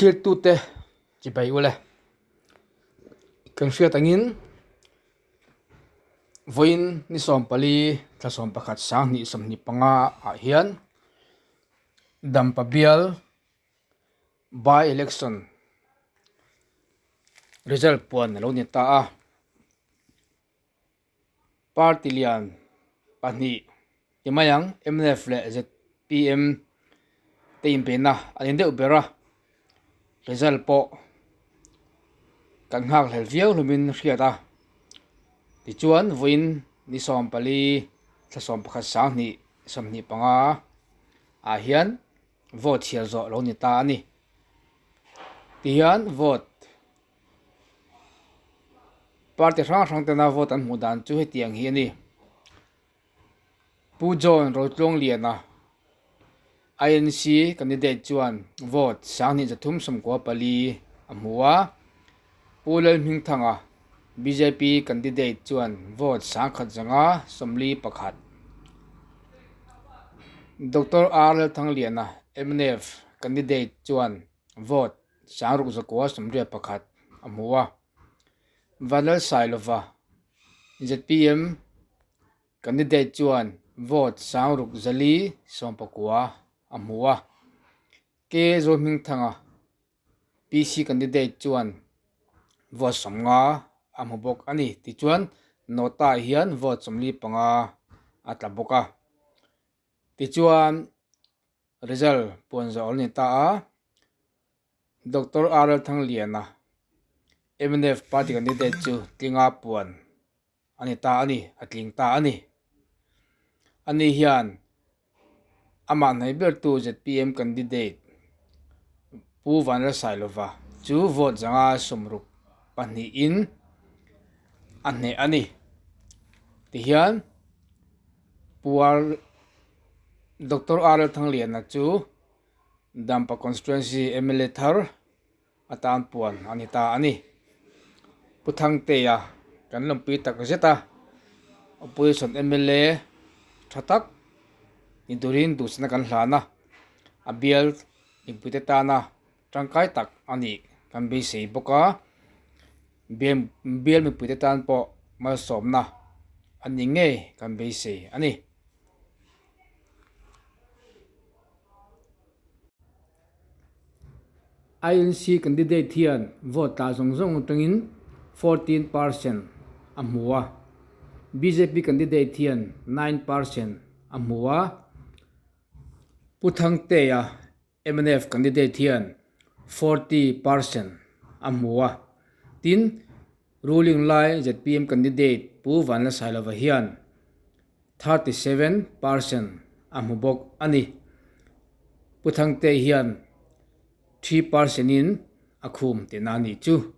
Thlirtute chibai ule. Kan hriat angin vawiin ni 14 thla 11 2025 ah hian Dampa bial by election result puan a lo ni ta a. Party lian pahnih ti mai ang mnf leh zpm te inbeihna a ni deuh ber a, result pawh kan nghak hlel viau hlawmin a hriat a. Tichuan vawiin ni 14 thla 11 2025 ah hian vote chhiar zawh a lo ni ta a ni. Tihian vote. Party hrang hrang tena vote an hmuh dan chu hetiang hi a ni. Pu John Rotluangliana, INC candidate chuan vote 2394 a hmu a, Pu Lalhmingthanga, bjp candidate chuan vote 1541. Doctor R Lalthangliana, mnf candidate chuan vote 6981 a hmu a. Vanlalsailova, zpm candidate chuan vote 6419 a hmu a. K Zohmingthanga, PC candidate chuan vote 50 a hmu bawk a ni. Tichuan, Nota hian vote 45 a tla bawk a. Tichuan, result puan zawh a ni ta a, Doctor R L Thangliana, mnf party candidate chu tlinga puan a ni ta a ni, a tling ta a ni. Ani hian amah hnaih bertu zpm candidate Pu Vanlalsailova chu vote 162 in a hneh a ni. Tihian Pu R Doctor R L Thangliana chu Dampa Constituency mla thar atan puan a ni ta a ni. Pu Thangtea kan lawmpui tak zet a, Opposition mla tha tak ni turin duhsakna kan hlan a, a bial mipuite tana tangkai tak a nih kan beisei bawk a, bial mipuite tan pawh malsawmna a ni ngei kan beisei a ni. INC candidate hian vote tla zawng zawng atangin 14% a hmu a, bjp candidate hian 9% a hmu a, Pu Thangtea mnf candidate hian 40% a hmu a, tin ruling lai zpm candidate Pu Vanlalsailova hian 37% a hmu bawk a ni. Pu Thangte hian 3% in a khum tihna a nih chu.